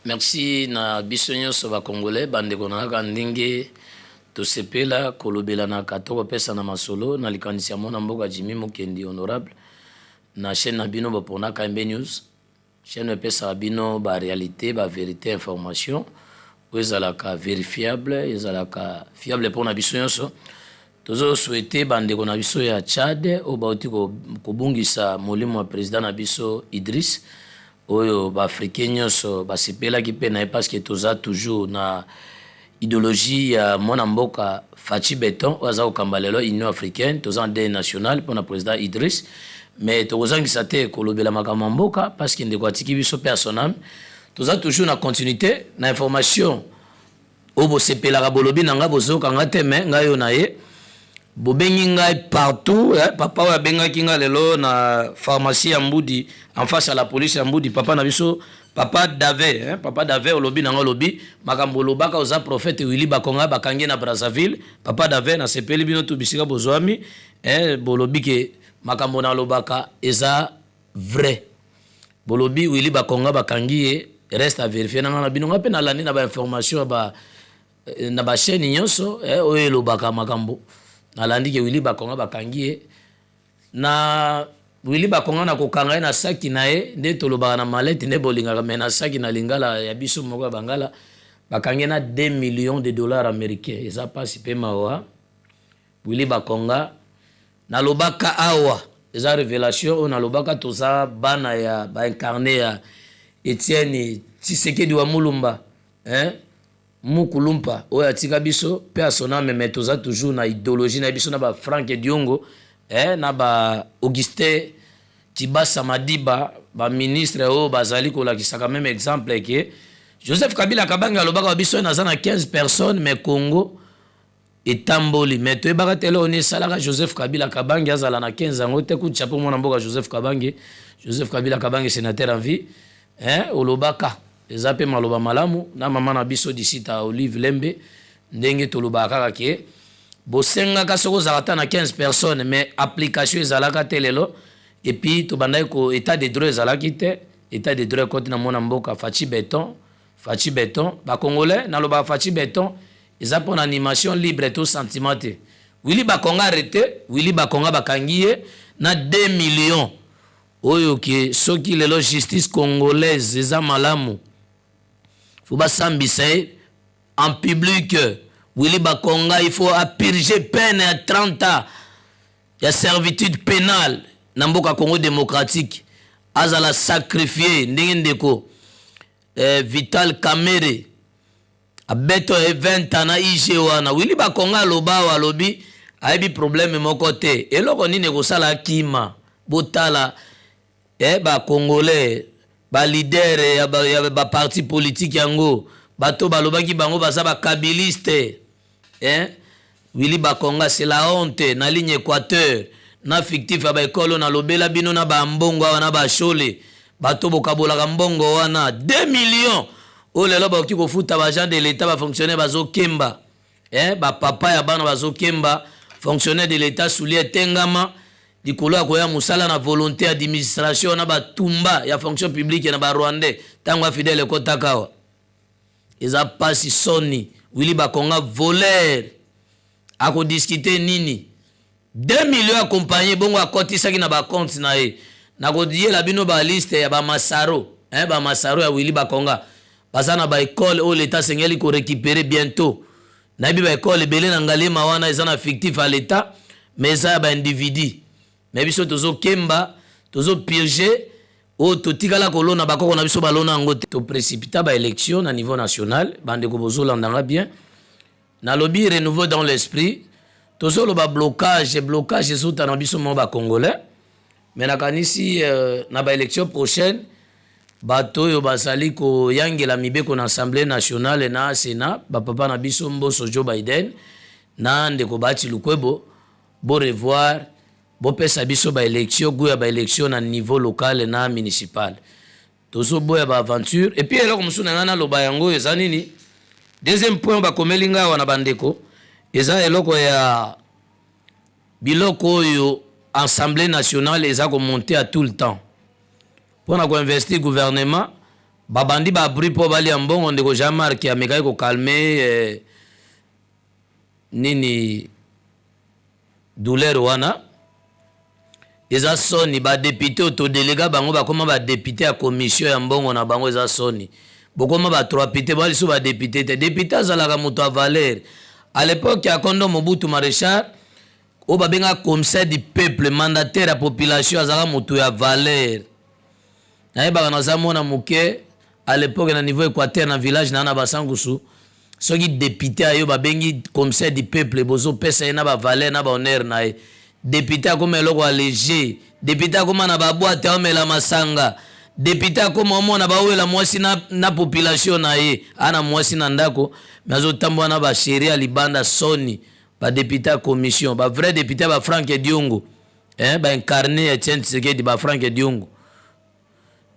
Merci na biso nyonso ba congolais, bandeko na kaka ndenge tosepela kolobelanaka to kopesana masolo na likanisi ya mwana mboka Jimmy Mukendi honorable na chaîne na bino bopona KMB News, chaîne oyo epesaka bino ba réalité, ba vérité, information oyo ezalaka verifiable, ezalaka fiable mpona biso nyonso. Tozo souhaiter bandeko na biso ya Tchad oyo bauti kobungisa molimo ya président na biso Idriss, oyo baafricain nyonso basepelaki mpe na ye, parce que toza toujours na idéologie ya mwana mboka Fatshi Béton oyo aza kokamba lelo Union africaine. Toza en deuil national mpona président Idriss, mais tokozangisa te kolobela makambo ya mboka, parce que ndeko atiki biso mpe ya son âme. Toza toujours na continuité na information oyo bosepelaka. Bolobi na ngai, bozokanga te, me ngai oyo na ye bobengi ngai partout, eh, papa oyo abengaki ngai lelo na pharmacie ya Mbudi, en face ya la police ya Mbudi, papa na biso, papa Dave, eh, papa Dave, olobi na ngai, olobi makambo olobaka, oza prophète. Willy Bakonga bakangi na Brazzaville. Papa Dave, nasepeli bino tu bisika bozwami, eh, bolobi ke makambo nalobaka eza vrai. Bolobi Willy Bakonga bakangi ye, reste à vérifier na ngai na bino. Ngai mpe nalandi na bainformation ya ba na bachaîne nyonso, eh, oyo elobaka makambo. Nalandi ke Willy Bakonga bakangi ye. Na Willy Bakonga, na kokanga ye na saki na ye, nde tolobaka na malete nde bolingaka, me na saki na lingala ya biso moko ya bangala, bakangi ye na 2 millions de dollars américains. Eza mpasi mpe mawa. Willy Bakonga, nalobaka awa, eza révélation oyo nalobaka, toza bana ya baincarné ya Etienne Tshisekedi wa Mulumba, hein? Mukulumpa oyo atika biso mpe asoname, me toza toujours na idéologie na biso na ba Franck Diongo, eh, na ba Augustin Kibasa Madiba, baministre oyo bazali kolakisaka même exemple ke Joseph Kabila Kabange alobaka biso naza na 15 personnes, mais Congo etamboli. Mais toyebaka te eloko nini esalaka Joseph Kabila Kabange azala na 15 yango te. Kutia mpo mwana mboka Joseph Kabange, Joseph Kabila Kabange, sénateur en vie, hein, olobaka eza mpe maloba malamu na mama na biso Disita Olive Lembe. Ndenge tolobaka kaka ke bosengaka soki ozalaka ata na 15 personnes, mais application ezalaka te lelo. Et puis tobandaki ko état de droit ezalaki te. État de droit ekoti na mwana mboka Fatshi Béton. Fatshi Béton, bacongolais, nalobaka Fatshi Béton eza mpona animation libre to sentiment te. Willy Bakonga arrêté, Willy Bakonga bakangi ye na 2 millions oyo ke soki lelo justice congolaise eza malamu, fo basambisa ye en public. Willy Bakonga, il faut apurger peine ya 30 ans ya servitude pénale na mboka Congo démocratique, azala sacrifié ndenge ndeko Vital Kamerhe abeto ye 20 ans na IG wana. Willy Bakonga aloba awa, alobi ayebi problème moko te. Eloko nini ekosala kima? Botala, bacongolais, baleader ya baparti politique yango, bato balobaki bango baza bakabiliste, eh? Willy Bakonga, c'est la honte. Na ligne Équateur na fictif ya baekole oyo nalobela bino na bambongo awa na bashole, bato bokabolaka mbongo wana 2 millions oyo lelo bakoki kofuta baagent de l'État, bafonctionnaire bazokemba, eh, bapapa ya bana bazokemba. Fonctionnaire de l'État suli etengama likolo ya koya mosala na volonté administration na batumba ya fonction publique na barwandais. Ntango ya Fidèle ekotaka awa, eza pasi, soni. Willy Bakonga voleur, akodiscuter nini? 2 millions accompagné bongo akotisaki na bacompte na ye. Nakodiyela bino baliste ya bamasaro, eh, bamasaro ya Willy Bakonga baza na baekole oyo leta asengeli korécupérer bientôt. Nayebi baekole ebele na Ngaliema wana eza na fictif ya leta, mais eza ya baindividu. Me biso tozokemba, tozopurger oyo totikala kolona, bakoko na biso balona yango te. Toprécipita baélection na niveau national. Bandeko bozolandanga bien, nalobi renouveau dans l'esprit. Tozoloba blocage, blocage ezota na biso moko bacongolais, me nakanisi na baélection prochaine, bato oyo bazali koyangela mibeko na Assemblée nationale na Sénat, bapapa na biso Mboso Joe Biden na ndeko Bahati Lukwebo, borevoir, bopesa biso baélection, gu ya baélection na niveau local na municipal. Tozoboya baaventure. Et puis eloko mosusu na ngai naloba yango oyo eza nini? Deuxième point bakomeli ngai awa na bandeko eza eloko ya biloko oyo Assemblée nationale eza komonter à tout le temps mpona koinvestir gouvernement. Babandi ba bruit mpo balia mbongo. Ndeko Jean Marc amekaki kocalmer nini douleur wana. Eza soni, badéputés oyo todéléguer bango bakóma badéputés ya commission ya mbongo na bango. Eza soni, bokóma batrois pite, boa lisusu badéputés te. Député azalaka moto ya valeur. À l'époque ya kondo Mobutu maréchal, oyo babengaka commissaire du peuple, mandataire ya population, azalaka moto ya valeur. Nayebaka, naza mwana moke à l'époque, na niveau Équateur, na village na Basankusu, soki député ayo babengi commissaire du peuple, bozopesa ye na bavaleur na bahonneur na ye. Député akóma eloko ya léger, député akóma na baboîte, aomela masanga, député akóma omona bawela mwasi na population na ye, ana mwasi na ndako, me azotambola na bachérie ya libanda. Soni, badéputés ya commission, bavrai député, baFranck Diongo, eh, baincarné Etienne Tshisekedi, baFranck Diongo,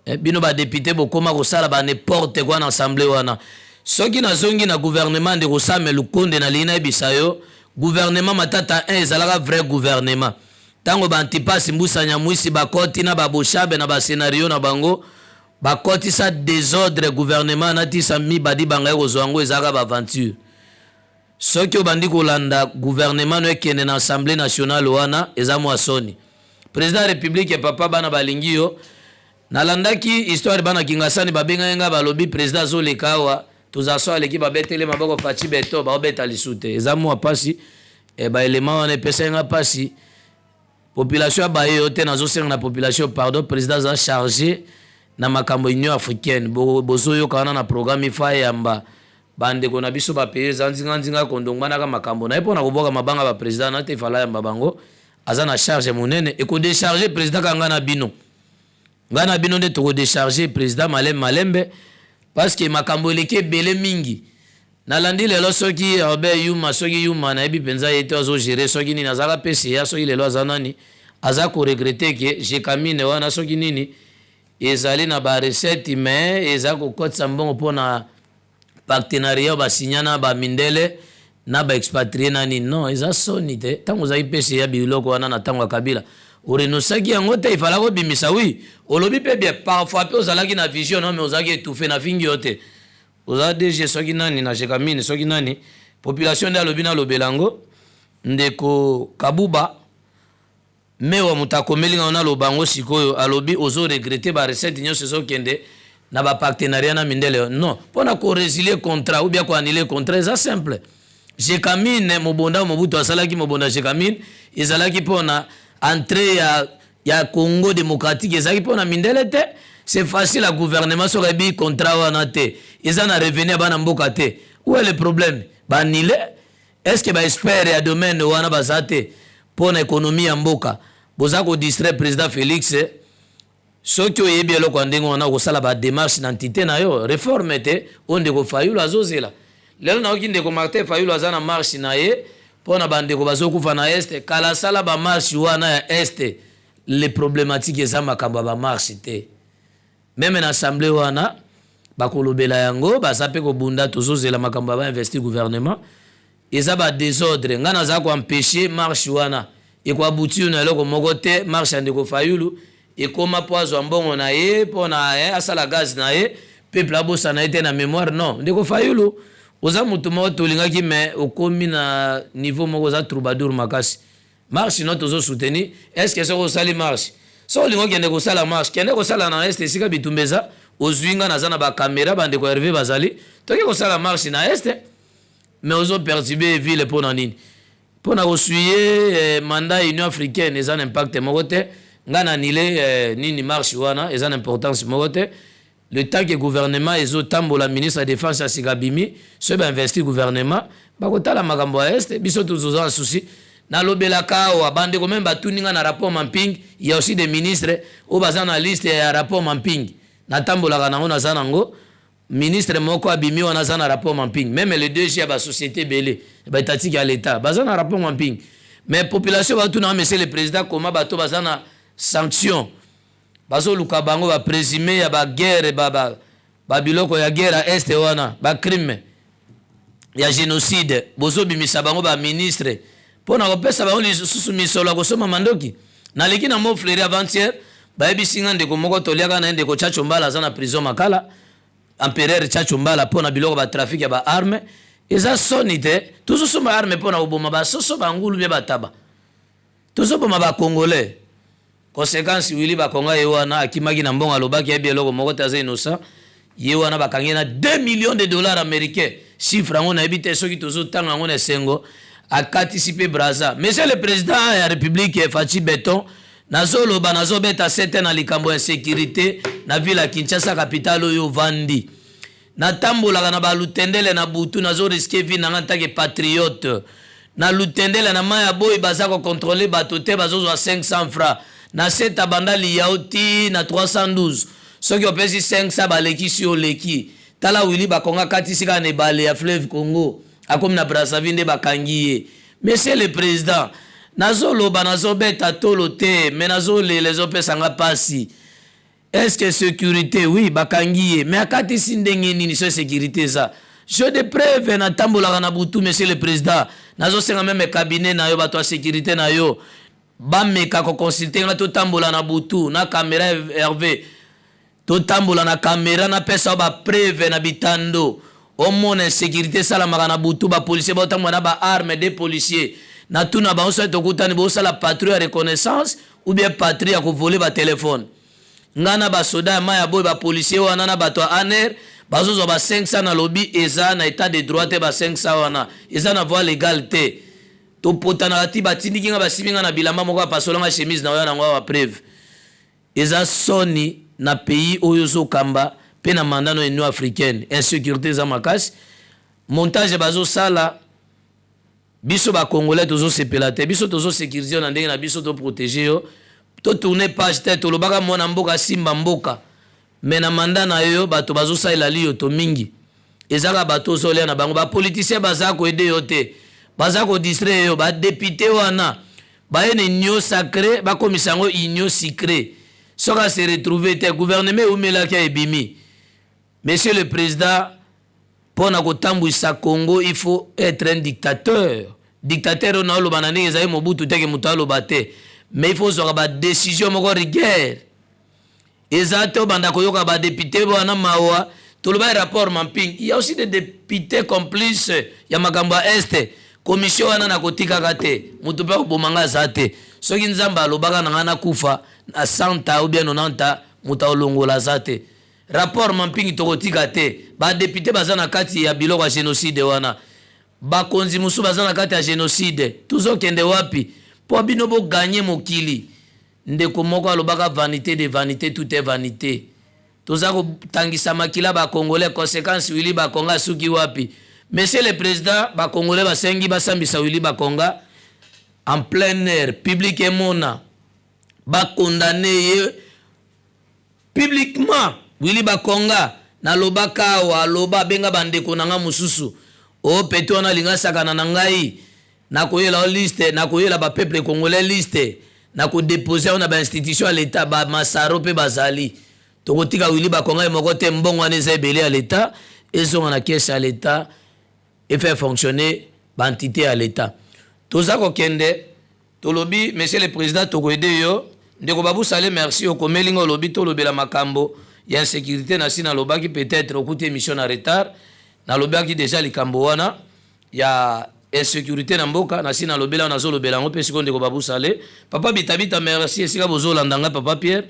eh, bino badéputés bokóma kosala ba n'importe quoi na assemblée wana. Soki nazongi na gouvernement, ndeko Sama Lukonde, nalingi nayebisa yo, gouvernement Matata 1 ezalaka vrai gouvernement. Ntango baantipasi Mbusa Nyamwisi bakoti na baboshabe na bascénario na bango, bakotisa désordre, gouvernement natisa mibadi bangai kozwa yango, ezalaka baaventure. Soki obandi kolanda gouvernement no ekende na Assemblée nationale wana, eza mwa soni. Président ya République, papa, bana balingi yo. Nalandaki histoire, bana Kingasani babengaki nga, balobi président azoleka awa, tozala so aleki, babeteli maboko Fatshi Béton, baobeta lisu te. Eza mwa mpasi e, baelema wana epesaki nga mpasi. Population abaye yo te, nazosenga na population pardon. Président aza chargé na makambo Union africaine, bozoyoka wana na programme ifa yamba bandeko na biso bapays eza nzinganzinga, kondongbanaka makambo na ye mpona kobwaka mabanga baprésident na te. Efala yamba bango, aza na charge monene, ekodécharger président ka ngai na bino. Ngai na bino nde tokodécharger président malembe malembe, parce que makambo eleki ebele mingi. Nalandi lelo soki Robert Yuma, soki Yuma, nayebi mpenza ye te, azogérer soki nini, azalaka PCA, soki lelo aza nani, aza koregretter ke Gécamines wana soki nini ezali na barecettes, mais eza kokotisa mbongo mpona partenariat oyo basinya na bamindele na baexpatriés na nini. Non, eza soni te. Ntango ozalaki PCA, biloko wana na ntango ya Kabila, orenosaki yango te, ifalaki obimisa. Wi, olobi mpe bien, parfois mpe ozalaki na vision no, me ozalaki étouffé. Na fingi yo te, oza DG soki nani na Gécamines, soki nani, population nde alobi nalobela yango. Ndeko Kabuba mewa, moto akomeli ngai naloba yango sikoyo, alobi ozoregretter barecettes nyonso ezokende na bapartenariat na mindele. Non, mpona korésilier contrat ou bien koannuler contrat eza simple. Gécamines, mobonda Mobutu asalaki mobonda Gécamines, ezalaki mpona entrée ya Congo démocratique, ezalaki mpona mindele te. C'est facile à gouvernement, soki ayebi contrat wana te, eza na revenu ya bana mboka te, où est le problème? Baannuler. Est ce que baexpert ya domaine wana baza te mpo na économie ya mboka? Boza kodistraire président Félix. Soki oyebi eloko ya ndenge wana, okosala badémarche na entité na yo, réforme te oyo ndeko Fayulu azozela lelo. Nayoki ndeko Martin Fayulu aza na marche na ye mpo na bandeko bazokufa na Est. Kala asala bamarche wana ya Est. Le problématique eza makambo ya bamarche te. Même na assemblée wana bakolobela yango, baza mpe kobunda. Tozozela makambo ya bainvestir gouvernement, eza badésordre. Ngai naza koempêcher marche wana, ekoaboutir na eloko moko te. Marche ya ndeko Fayulu ekóma mpo azwa mbongo na ye mpo na ye asala gaz na ye, peuple abosana ye te na mémoire. Non, ndeko Fayulu, oza motu moko tolingaki, me okomi na niveau moko, oza troubadour makasi. Marche no tozosoutenir. Est ce que soki osali marche, soki olingi okende kosala marche, kende kosala na Est, esika bitumba eza. Ozwi nga, naza na bacaméra, bandeko Herve bazali, toki kosala marche na Est. Mais ozoperturber ville mpo na nini? Mpo na kosuye mandat Union africaine, eza na impact moko te. Nga na annuler nini, marche wana eza na importance moko te. Le temps que gouvernement ezotambola, ministre ya Défense ya sika bimi, soki bainvestir gouvernement, bakotala makambo ya Est. Biso tozoza na souci. Nalobelaka awa, bandeko même batuni nga na rapport mapping, ya aussi des ministres oyo baza na liste ya rapport mapping. Natambolaka nango, naza nango. Ministre moko abimi wana aza na rapport mapping, même le DG ya basociété ebele baétatique ya l'État baza na rapport mapping. Mais population batunaka: monsieur le président, koma bato baza na sanction, bazoluka bango, baprésumé ya baguerre, babiloko ba ya guerre ya Est wana, bacrime ya génocide, bozobimisa bango baministre mpo na kopesa bango lisusu misolo ya kosomba mandoki? Naleki na Mont Fleury avant-hier, bayebisi nga ndeko moko toliaka na ye, ndeko Chacho Mbala, aza na prison Makala. Empereur Tchatcho Mbala mpo na biloko ba trafic ya ba armes. Eza soni te, tozosomba arme mpo na koboma basoso, bangulu bie bataba, tozoboma bacongolais. Conséquence, Willy Bakonga ye wana akimaki na mbongo, alobaki ayebi eloko moko te, aza innocent. Ye wana bakangi ye na 2 millions de dollars américains. Chiffre yango nayebi te soki tozotanga yango na esengo. Akatisi mpe Braza. Monsieur le président ya République Fatshi Béton, nazoloba, nazobeta sete na likambo ya insécurité na ville ya Kinshasa, capitale oyo ovandi. Natambolaka na balutendele na butu, nazorisquer vie na nga en tant que patriote. Na Lutendele, na mai ya boyi, baza kocontrôler bato te, bazozwa 500 francs. Na seta banda Liyao ti na 312, soki opesi 500, balekisi, oleki. Tala Willy Bakonga, katisi kaka na ebale ya fleuve Congo, akomi na Brazzaville nde bakangi ye. Monsieur le président, nazoloba, nazobeta tolo te, me nazolela, ezopesanga mpasi. Est-ce que sécurité? Oui, bakangi ye, mais akatisi ndenge nini so sécurité eza? J'ai des preuves, natambolaka na butu. Monsieur le président, nazosenga même cabinet na yo, bato ya sécurité na yo bameka koconsulter nga, totambola na butu na caméra rv, totambola na caméra, napesa yo bapreuve na bitando, omona insécurité esalamaka na butu. Bapolicier baotambola na baarme de policier. Natuna bango, soki tokutani, bosala patrouille ya reconnaissance ou bien patrouille ya kovoler batelefone? Ngai na basoda ya mai ya boye, bapolicier wana na bato ya ANR bazozwa ba 500. Nalobi eza na état de droit te, ba 500 wana eza na voie légale te. Topotanaka ti batindiki nga, basimi nga na bilamba moko, apasolanga chemise na oyo nango awa, preuve. Eza soni na pays oyo ozokamba mpe na mandat na Union africaine. Insécurité eza makasi, montage bazosala. Biso bacongolais tozosepela te. Biso tozosécuriser yo na ndenge na biso, toprotéger yo, totourner page te. Tolobaka mwana mboka asimba mboka, me na mandat na yo bato bazosalela liyo to mingi. Ezaka bato ozolia na bango, bapoliticien baza koaider yo te, baza kodistraire yo. Badéputé wana baye na Union sacrée, bakomisa yango union sucrée. Soki ase retrouve te, gouvernement eumelaki ebimi. Monsieur le président, mpo na kotambwisa Congo, il faut être un dictateur. Dictateur oyo naoloba na ndenge ezali Mobutu teke moto aloba te, mais il faut ozwaka badécision moko rigueur. Eza te obanda koyoka badéputé wana mawa. Toloba rapport Mapping, il y a aussi des députés complices ya makambo ya Est. Commission wana nakotikaka te, moto mpe akoboma nga aza te. Soki Nzambe alobaka na ngai nakufa na 100 ou bien 90, moto akolongola aza te. Rapport Mapping tokotika te. Badéputé baza na kati ya biloko ya génocide wana, bakonzi mosusu baza na kati ya génocide. Tozokende wapi mpo bino bogagner mokili? Ndeko moko alobaka: "Vanité de vanité, tout est vanité." Toza kotangisa makila bacongolais. Conséquence, Willy Bakonga asuki wapi? Monsieur le président, bacongolais basengi basambisa Willy Bakonga en plein air, public emona, bacondamner ye publiquement. Willy Bakonga, nalobaka awa, aloba, abenga bandeko na nga mosusu o pete wana, alinga asakana na ngai. Nakoyela o liste, nakoyela bapeuple congolais liste, nakodéposer yango na bainstitution ya leta. Bamasaro mpe bazali. Tokotika Willy Bakonga ye moko te. Mbongo wana eza ebele ya leta, ezonga na caisse ya leta, efaire fonctionner baentité ya leta. Toza kokende. Tolobi, monsieur le président, tokoaider yo. Ndeko Babusale, merci, okomeli nga, olobi tolobela makambo ya insécurité. Na si nalobaki, peut-être okuti émission na retard, nalobaki déjà likambo wana ya insécurité na mboka. Na si nalobela, nazolobela yango mpe sikoyo. Ndeko Babusale, papa Bitabita, merci esika bozolanda nga. Papa Pierre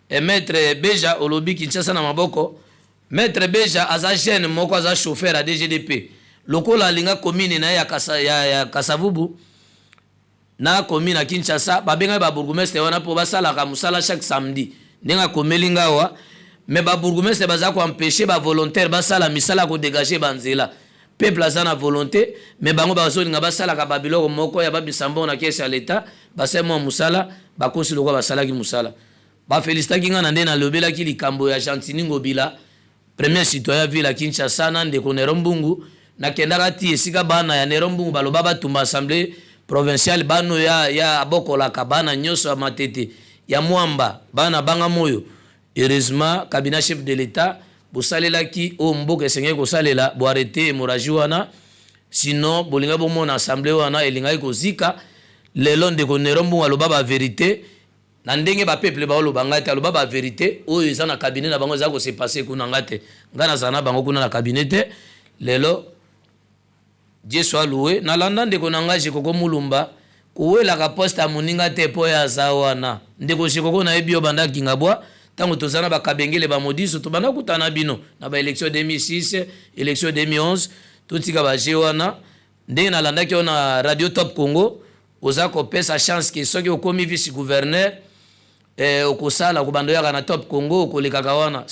e maître Beja, olobi Kinshasa na maboko. Maître Beja aza jeune moko, aza chauffeur ya DGDP. Lokola alinga commune na ye ya, Kasa, ya Kasavubu na commune ya Kinshasa, babengaki babourgmestre wana mpo basalaka mosala chaque samedi, ndenge akomeli nga awa. Me babourgmestre baza koempêcher bavolontaire basala misala ya kodégager banzela. Peuple aza na volonté, me bango bazolinga basalaka babiloko moko ya babisa mbongo na caisse ya leta. Basali mwa mosala, bakosi lokola basalaki mosala. Bafélicitaki nga na nde nalobelaki likambo ya Gentiny Ngobila, premier citoyen ville ya Kinshasa, na ndeko Nero Mbungu. Nakendaka ti esika bana ya Nero Mbungu baloba batumba assemblée provinciale. Bano ya abokolaka bana nyonso ya Matete, ya Mwamba, bana banga moyo. Heureusement, cabinet chef de l'État bosalelaki oyo mboka esengeli kosalela, boarrêter hémorragie wana. Sinon bolingai bomona assemblée wana elingaki kozika. Lelo ndeko Nero Mbungu aloba bavérité. Na ndenge ba peuple baoloba ngai te, aloba ba verite oyo eza na cabinet na bango, eza ko se passer kuna. Ngai te, ngai nazala na bango kuna na cabinet te. Lelo, Dieu soit loué, nalanda ndeko na ngai Jekoko Mulumba kowelaka poste ya moninga te mpo oyo aza wana. Ndeko Jekoko, nayebi yo banda Kingabwa, ntango toza na bakabengele bamodiso, tobanda kutana na bino na baélection 2006, élection 2011. Totika baje wana. Ndenge nalandaki yo na Radio Top Congo, oza kopesa chance ke soki okomi vice gouverneur, okosala kobanda oyaka na Top Congo, okolekaka wana.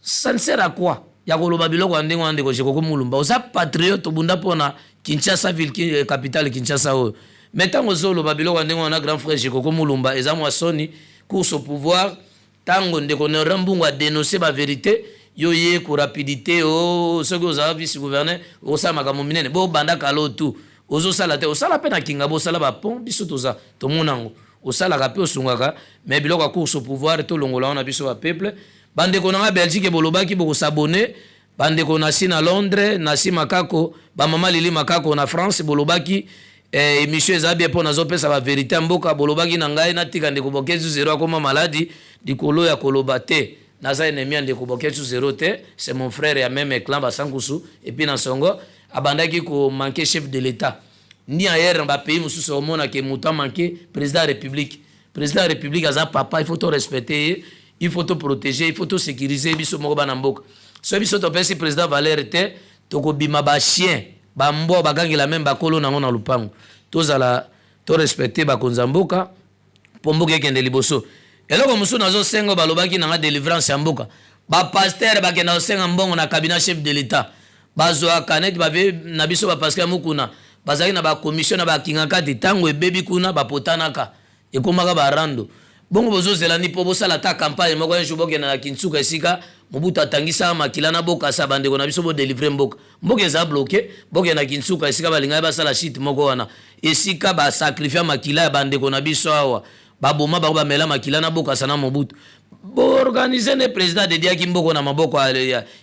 Ça ne sert à quoi ya koloba biloko ya ndenge wana? Ndeko Jekoko Mulumba, oza patriote, obunda mpona Kinshasa ville, capitale Kinshasa oyo. Mais ntango ozoloba biloko ya ndenge wana, grand frère Jekoko Mulumba, eza mwa soni. Course au pouvoir, ntango ndeko Nora Mbungu adénonce bavérité, yo ye ko rapidité o soki ozala vice gouverneur, okosala makambo minene. Bobanda kala otu ozosala te, osala mpe na Kinga, bosala bapont, biso toza tomona yango, osalaka mpe osungaka. Mais biloko ya course au pouvoir, tolongola wana biso bapeuple. Bandeko na nga Belgique, bolobaki bokos'abonner. Bandeko na si na Londres, na si Makako, bamama Lili Makako na France, bolobaki émission eza bien mpo nazopesa bavérité ya mboka. Bolobaki na ngai natika ndeko Bokezu Zero akoma maladi likolo ya koloba te. Naza ennemi ya ndeko Bokezu Zero te, c'est mon frère ya même clan Basankusu. Et puis na songo abandaki komanquer chef de l'État ni ailleurs na bapays mosusu. Omonake moto amanquer président ya République. Président ya République aza papa, il faut to respecter ye, il faut to protéger, il faut to sécuriser biso moko bana mboka. So biso topesi président valeur te, tokobima bachien, bambwa bagangela même bakolo nango na lupango. Tozala torespecte bakonzi ya mboka mpo mboka ekende liboso. Eloko mosusu nazosenga, balobaki nanga délivrance ya mboka. Bapasteur bakenda kosenga mbongo na cabinet chef de l'État, bazwaka neti bave na biso. Bapasteur mokuna bazalaki na bacommission na bakinga kati. Ntango ebebi kuna, bapotanaka, ekomaka barando. Bongo bozozela ni mpo bosala ata campagne moko un jour, bokenda na Kinsuka, esika Mobutu atangisaka makila na bokasa bandeko na biso, bodélivrer mboka. Mboka eza bloqué. Bokenda Kinsuka, esika balingaki basala shite moko wana, esika basacrifier makila ya bandeko na biso awa, baboma bango, bamela makila na bokasa na Mobutu. Boorganiser nde président adediaki mboka na maboko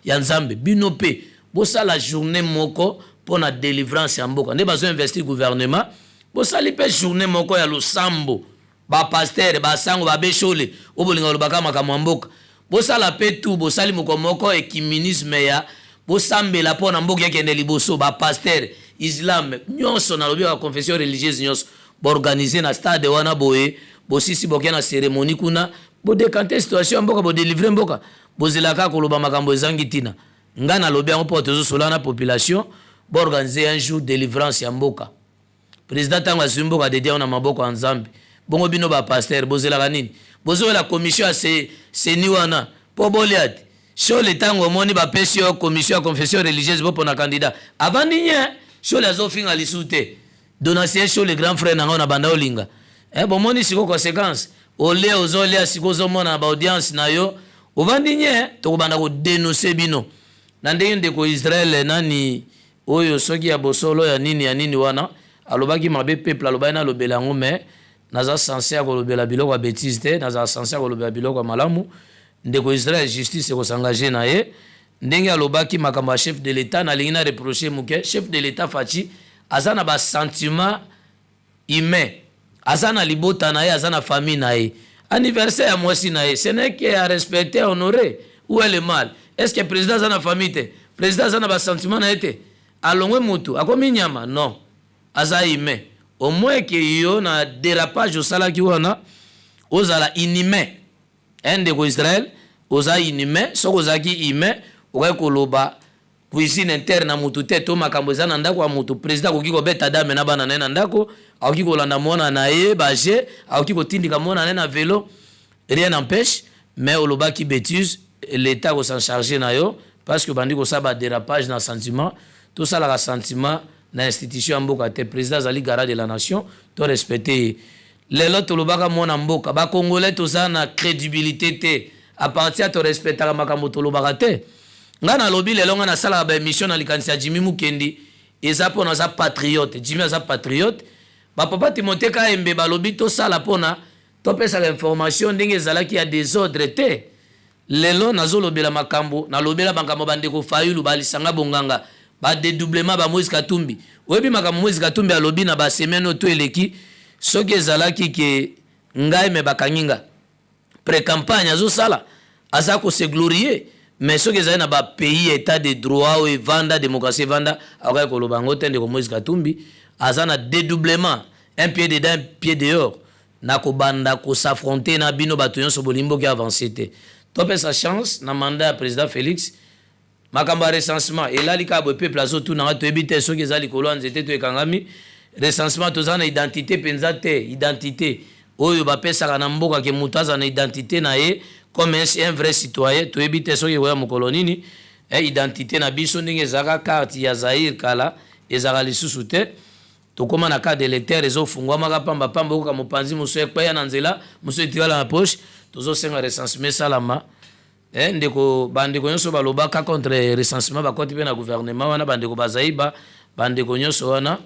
ya Nzambe. Bino mpe bosala journée moko mpo na délivrance ya mboka. Nde bazoinvestir gouvernement, bosali mpe journée moko ya losambo. Bapasteur, basango, babeshole oyo bolinga kolobaka makambo ya mboka, bosala mpe tu bosali moko moko œcuménisme ya bosambela mpo na mboka ekende liboso. Bapasteur, islam nyonso, nalobi baconfession religieuse nyonso, boorganiser na stade wana boye. Bosisi, boke na cérémonie kuna, bodécanter situation ya mboka, bodélivrer mboka. Bozelaka koloba makambo ezangi ntina. Ngai nalobi yango mpo tozosola na population. Boorganiser un jour délivrance ya mboka. Président ntango azwi mboka, adédier yango na maboko ya Nzambe. Bongo bino bapasteur, bozelaka nini? Bozowela commission ya CENI wana mpo bolia te. Shole, ntango omoni bapesi yo commission ya confession religieuse, bopona candidat, avandi nye. Shole azofinga lisu te. Donatien Shole, grand frère na ngai na banda olinga, bomoni siko conséquence. Olia, ozolia siko, ozomona na baaudience na yo, ovandi nye. Tokobanda kodénoncer bino na ndenge ndeko Israel nani oyo, soki ya bosolo ya nini ya nini wana, alobaki mabe. Peuple alobaki nalobela yango, mais naza censé ya kolobela biloko ya bétise te, nazala censé ya kolobela biloko ya malamu. Ndeko Israel, justice ekos'engager na ye ndenge alobaki makambo ya chef de l'État. Nalingi na reproche moke chef de l'État Fatshi. Aza na basentiment humain, aza na libota na ye, aza na famille na ye. Anniversaire ya mwasi na ye, ce n'est que à respecter, honorer. Où est le mal? Est ce que président aza na famille te? Président aza na basentiment na ye te? Alongwe mutu akomi nyama? Non, aza humain. Au moins ke yo na dérapage osalaki wana, ozala inhumain. Ndeko Israel, oza inhumain. Soki ozalaki humain, okoki koloba cuisine interne na mutu te, to makambo eza na ndako ya mutu. Président akoki kobeta dame na bana na ye na ndako, akoki kolanda mwana na ye baje, akoki kotindika mwana na ye na vélo, rien n'empêche. Mais olobaki bétise, l'État kos'en charger na yo, parce que obandi kosala badérapage na sentiment. Tosalaka sentiment na institution ya mboka te. Président azali garant de la nation, to respecte ye. Lelo tolobaka mwana mboka, bacongolais toza na crédibilité te. À partir ya torespectaka makambo tolobaka te. Ngai nalobi lelo, ngai nasalaka baémission na likanisi ya Jimi Mukendi, eza mpo naza patriote. Jimi aza patriote. Bapapa Timote Kayembe balobi tosala mpona topesaka information ndenge ezalaki ya désordre te. Lelo nazolobela makambo, nalobela makambo bandeko Fayulu, balisanga bonganga, badédoublement ba Moïse Katumbi. Oyebi makambo Moïse Katumbi alobi na basemaine oyo to eleki? Soki ezalaki ke Ngai me bakangi nga. Pre-campagne azosala, aza ko se glorier. Mais soki ezali na ba pays etat de droit oyo evanda, democratie evanda, akokaki koloba yango te. Ndeko Moïse Katumbi aza na dedoublement, un pied dedans, un pied dehors. Na kobanda ko s'affronter na bino bato nyonso bolingi mboka avancer te. Topesa chance na mandat ya président Félix. Makambo ya recensement elali kaka boye, peuple azotunanga, toyebi te soki eza likolo ya nzete to ekangami. Recensement, toza na identité mpenza te. Identité oyo bapesaka na mboka ke moto aza na identité na ye comme un vrai citoyen, toyebi te soki ekoya mokolo nini. Identité na biso ndenge ezalaka carte ya Zaire kala ezalaka lisusu te. Tokóma na carte d'électeur, ezofungwamaka pamba pamba, okoka mopanzi mosu ekweya na nzela, mosu etikala na poche. Tozosenga recensement esalama. Ndeko, bandeko nyonso balobaka contre recensement bakoti mpe na gouvernement wana. Bandeko bazaiba, bandeko nyonso wana,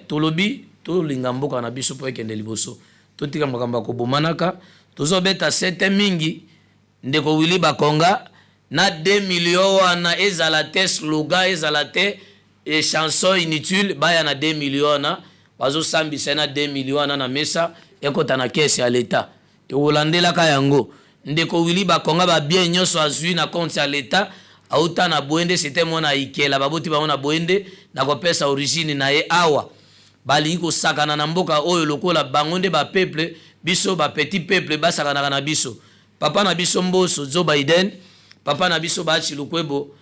tolobi tolinga mboka na biso mpo ekende liboso. Totika makambo ya kobomanaka. Tozobeta sete mingi, ndeko Willy Bakonga, na 2 million wana ezala te slogan, ezala te e chanson inutile. Baya na 2 million wana, bazosambisa na 2 million wana na mesa, ekɔta na caisse ya leta, tokolandelaka yango. Ndeko Willy Bakonga, babien nyonso azwi na compte ya leta, auta na Boende, c'était mwana Ikela, baboti bango na Boende. Nakopesa origine na ye awa. Balingi kosakana na mboka oyo lokola bango nde bapeuple, biso bapetit peuple basakanaka na biso. Papa na biso Mboso, Joe Biden, papa na biso Bachi Lukwebo,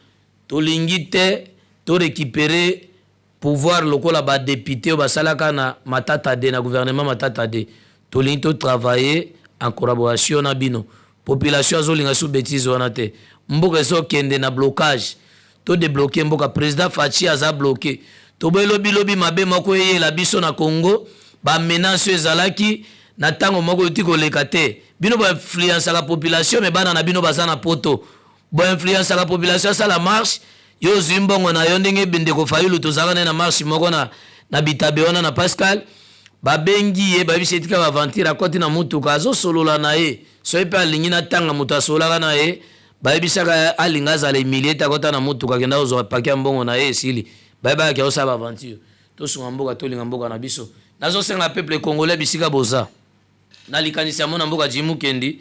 tolingi te torécupérer pouvoir lokola badéputé oyo basalaka na Matata de na gouvernement Matata de. Tolingi totravailler en collaboration na bino. Population azolinga su bétise wana te. Mboka ezokende na blocage, todébloquer mboka. Président Fatshi aza bloqué. Toboyi lobilobi mabe moko eyela biso na Congo. Bamenace oyo ezalaki na ntango moko euti koleka te. Bino boinfluençaka population, me bana na bino baza na Poto. Boinfluençaka population asala marche, yo ozwi mbongo na yo. Ndenge ndeko Fayulu, tozalaka naye na marche moko na Bitabe wana na Pascal, babengi ye, bayebisi etika baaventure, akɔti na mutuka, azosolola na ye. Soki mpe alingi na ntanga moto asololaka na ye, bayebisaka alinga azala emilie te, akɔta na mutuka, akenda kozwa paquet ya mbongo na ye, esili. Bayebaka osala baaventure. Tosunga mboka, tolinga mboka na biso. Nazosenga peuple congolais bisika boza, na likanisi ya mwana mboka Jimi Mukendi,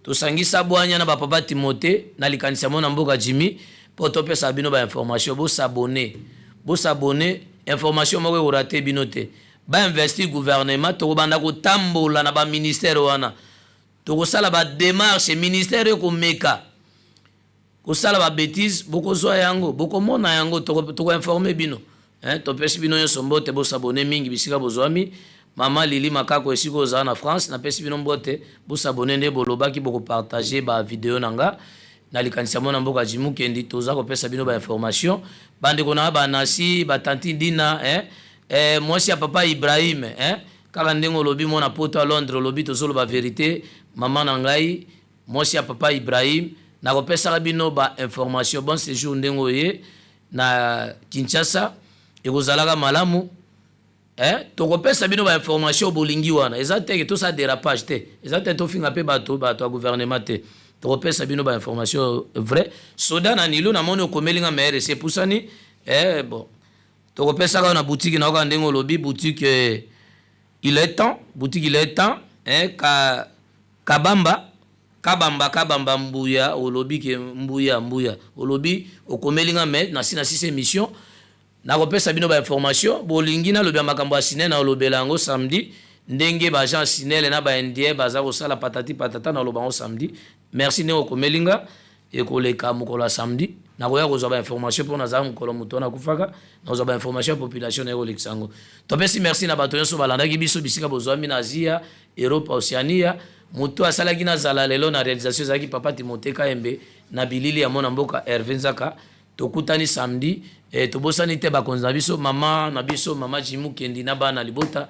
tosangisa bwanya na bapapa Timote na likanisi ya mwana mboka Jimi mpo topesa bino bainformation. Bos'abonner, bos'abonner, information moko ekorater bino te. Bainvestir gouvernement, tokobanda kotambola na baministère wana, tokosala badémarche. Ministère ekomeka kosala babêtise, bokozwa yango, bokomona yango, tokoinformer bino. Topesi bino nyonso mbote. Bos'abonner mingi bisika bozwami. Mama Lili Makako, esika ozala na France, napesi bino mbote. Bos'abonner nde bolobaki bokopartager bavideo na nga na likanisi ya mwana mboka Jimukendi. Toza kopesa bino bainformation. Bandeko na nga banasi, batanti Dina, eh? Mwasi ya papa Ibrahim, eh? Kaka ndenge olobi, mwana Poto ya Londres, olobi tozoloba vérité. Mama na ngai, mwasi ya papa Ibrahim, nakopesaka bino bainformation. Bon séjour ndenge oye na Kinshasa, ekozalaka malamu. Tokopesa bino bainformation bolingi wana. Eza te ke tosala dérapage te, eza te tofinga mpe bato ya gouvernement te. Tokopesa bino bainformation vrai. Soda na Nilu, namoni okomeli nga mayere esi epusani. Bon, tokopesaka na boutique na oka ndenge olobi boutique, il est temps, boutique il est temps, ka Kabamba, Kabamba, Kabamba Mbuya, olobi ke Mbuya, Mbuya, olobi okomeli nga me nasi nasisi émission. Nakopesa bino bainformation bolingi. Nalobi ya makambo ya SNEL, na olobela yango samedi, ndenge baagent SNEL na baindien baza kosala patati patata. Naloba yango samedi. Merci ndenge okomeli nga. Ekoleka mokolo ya samedi, nakoya kozwa bainformation mpo nazala mokolo moto wana akufaka, nakozwa bainformation ya population, naye kolekisa yango. Topesi merci na bato nyonso balandaki biso bisika bozwami na Azia, Europe, Océania. Moto asalaki nazala lelo na réalisation ezalaki papa Timote Kayembe, na bilili ya mwana mboka Herve Nzaka. Tokutani samedi. Tobosani te bakonzi na biso, mama na biso, mama Jimu Kendi, na bana libota,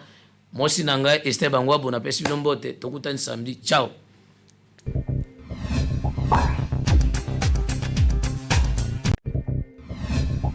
mwasi na ngai Ester Bangwabo. Napesi bino mbote, tokutani samedi. Ciao.